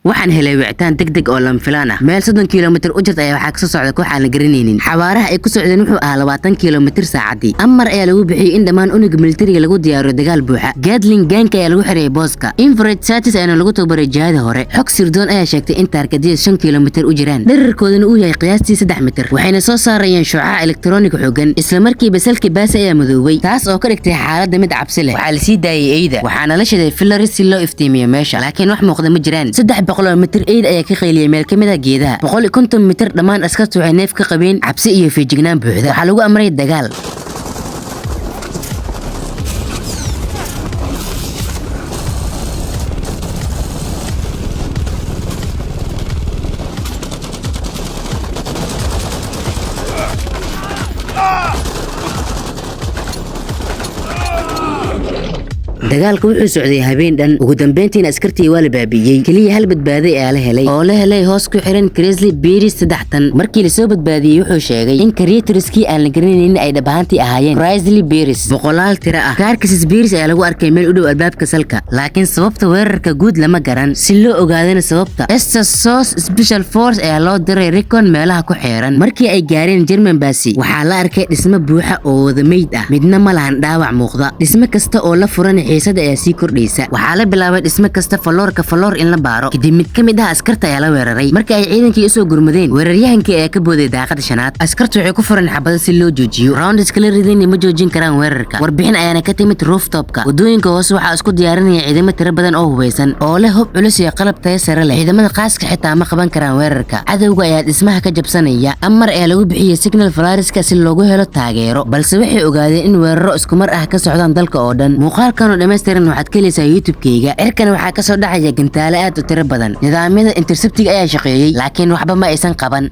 Waxaan helay wicitaan degdeg oo lama filaan ah. Meel 30 kilomitir u jirta ayaa waxaa kasoo socda koox aan la garanaynin. Xawaaraha ay ku socdeen wuxuu ahaa 20 kilomitir saacaddii. Amar ayaa lagu bixiyey in dhammaan unuga militariga lagu diyaariyo dagaal buuxa. Gatling gun-ka ayaa lagu xirayay booska. Infrared sights ayaana lagu tababaray jihada hore. Xog sirdoon ayaa sheegtay in target-yada 5 kilomitir u jiraan, dherarkoodana uu yahay qiyaastii 3 mitir, waxayna soo saarayeen shucaac elektaroonig xooggan. Isla markiiba salki baasi ayaa madoobay, taas oo ka dhigtay xaaladda mid cabsi leh. Waxaa la sii daayay eyda, waxaana la shiday flares si loo iftiimiyo meesha, laakiin wax muuqda ma jiraan. 300 mitir eyda ayaa ka qayliyay meel ka mid ah geedaha. 150 mitir dhammaan askartu waxay neef ka qabeen cabsi iyo feejignaan buuxda. Waxaa lagu amray dagaal. Dagaalka wuxuu socday habeen dhan. Ugu dambeyntiina askartii waa la baabi'iyey. Keliya hal badbaaday ayaa la helay, oo la helay hoos ku xiran grizzly bears 3 tan. Markii lasoo badbaadiyey, wuxuu sheegay in creatures-kii aan la garanaynin ay dhab ahaantii ahaayeen grizzly bears boqolaal tiro ah. Carcasses bears ayaa lagu arkay meel u dhow albaabka salka, laakiin sababta weerarka guud lama garan. Si loo ogaadana sababta, Sos Special Force ayaa loo diray recon meelaha ku xeeran. Markii ay gaareen German base, waxaa la arkay dhismo buuxa oo wada meyd ah, midna ma lahan dhaawac muuqda. Dhismo kasta oo la furan, xiisada ayaa sii kordhaysa. Waxaa la bilaabay dhismo kasta floor-ka floor in la baaro. Kadib mid ka mid ah askarta ayaa la weeraray. Marka ay ciidankii usoo gurmadeen, weeraryahankii ayaa ka booday daaqada shanaad. Askartu waxay ku fureen xabado si loo joojiyo. Rounds kala ridayna ma joojin karaan weerarka. Warbixin ayaana ka timid rooftop-ka. Wadooyinka hoose waxaa isku diyaarinaya ciidamo tiro badan oo hubeysan oo leh hub culus iyo qalab tayo sare leh. Ciidamada qaaska xitaa ma qaban karaan weerarka. Cadowga ayaa dhismaha ka jabsanaya. Amar ayaa lagu bixiyey signal flares-ka si loogu helo taageero, balse waxay ogaadeen in weeraro iskumar ah ka socdaan dalka oo dhan. Muuqaalkan oo dhammaystiran waxaad ka helaysaa YouTube-kayga. Cirkan waxaa kasoo dhacaya gantaale aad u tiro badan. Nidaamyada intercept-iga ayaa shaqeeyey, laakiin waxba ma aysan qaban.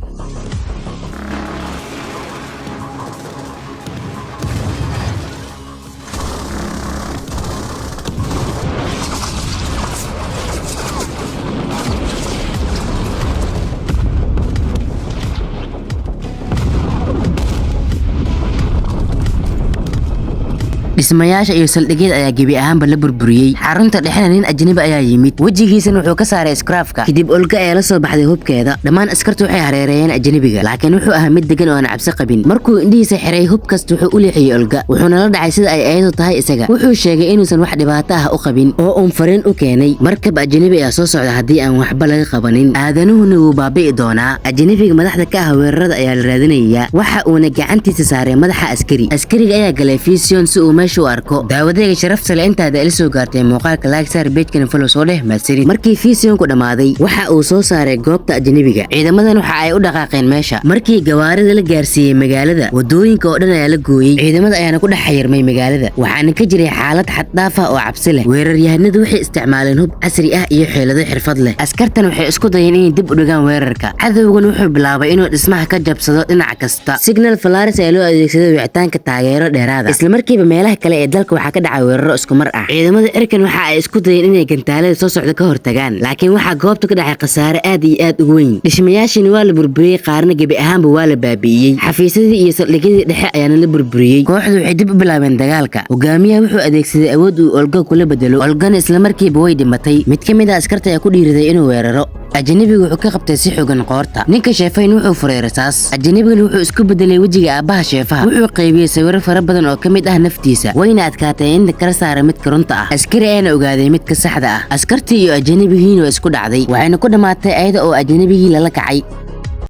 Dhismayaasha iyo saldhigyada ayaa gebi ahaanba la burburiyey. Xarunta dhexena nin ajnabi ayaa yimid, wejigiisana wuxuu ka saaray scarf-ka. Kadib Olga ayaa la soo baxday hubkeeda. Dhammaan askartu waxay hareereeyeen ajnabiga, laakiin wuxuu ahaa mid degan oo aan cabsi qabin. Markuu indhihiisa xiray, hub kasta wuxuu u leexiyey Olga, wuxuuna la dhacay sida ay ayadu tahay isaga. Wuxuu sheegay inuusan wax dhibaato ah u qabin oo uun fariin u keenay. Markab ajnabi ah soo socda, haddii aan waxba laga qabanin aadanuhuna wuu baabi'i doonaa. Ajnabiga madaxda ka ah weerarada ayaa la raadinayaa, waxa uuna gacantiisa saaray madaxa askari. Askariga ayaa galay vision si uu meesha u arko. Daawadayga sharafta leh, intaada ila soo gaartay muuqaalka, like saar, page-kana follow soo dheh. Mahadsanid. Markii vision-ku dhammaaday, waxa uu soo saaray goobta ajnabiga. Ciidamadan waxa ay u dhaqaaqeen meesha. Markii gawaarida la gaarsiiyey magaalada, wadooyinka oo dhan ayaa la gooyey. Ciidamada ayaana ku dhex xayirmay magaalada, waxaana ka jiray xaalad xad dhaaf ah oo cabsi leh. Weeraryahanadu waxay isticmaaleen hub casri ah iyo xeelado xirfad leh. Askartan waxay isku dayeen inay dib u dhigaan weerarka. Cadowgan wuxuu bilaabay inuu dhismaha ka jabsado dhinac kasta. Signal flares ayaa loo adeegsaday wicitaanka taageero dheeraada. Isla markiiba meelaha kale ee dalka waxaa ka dhacay weeraro isku mar ah. Ciidamada cirkan waxa ay isku dayeen inay gantaalada soo socda ka hortagaan, laakiin waxaa goobta ka dhacay khasaare aad iyo aad u weyn. Dhismayaashani waa la burburiyey, qaarna gebi ahaanba waa la baabi'iyey. Xafiisyadii iyo saldhigyadii dhexe ayaana la burburiyey. Kooxdu waxay dib u bilaabeen dagaalka. Hogaamiyaha wuxuu adeegsaday awood uu Olga kula bedelo. Olgana isla markiiba way dhimatay. Mid ka mid ah askarta ayaa ku dhiiriday inuu weeraro. Ajnabigu wuxuu ka qabtay si xogan qoorta. Ninka sheefayn wuxuu furay rasaas. Ajnabigana wuxuu isku bedelay wejiga aabbaha sheefaha. Wuxuu qaybiyey sawiro fara badan oo ka mid ah naftiisa, wayna adkaatay in kala saara midka runta ah. Askari ayaana ogaaday midka saxda ah. Askartii iyo ajnabigiina waa isku dhacday, waxayna ku dhammaatay ayada oo ajnabigii lala kacay.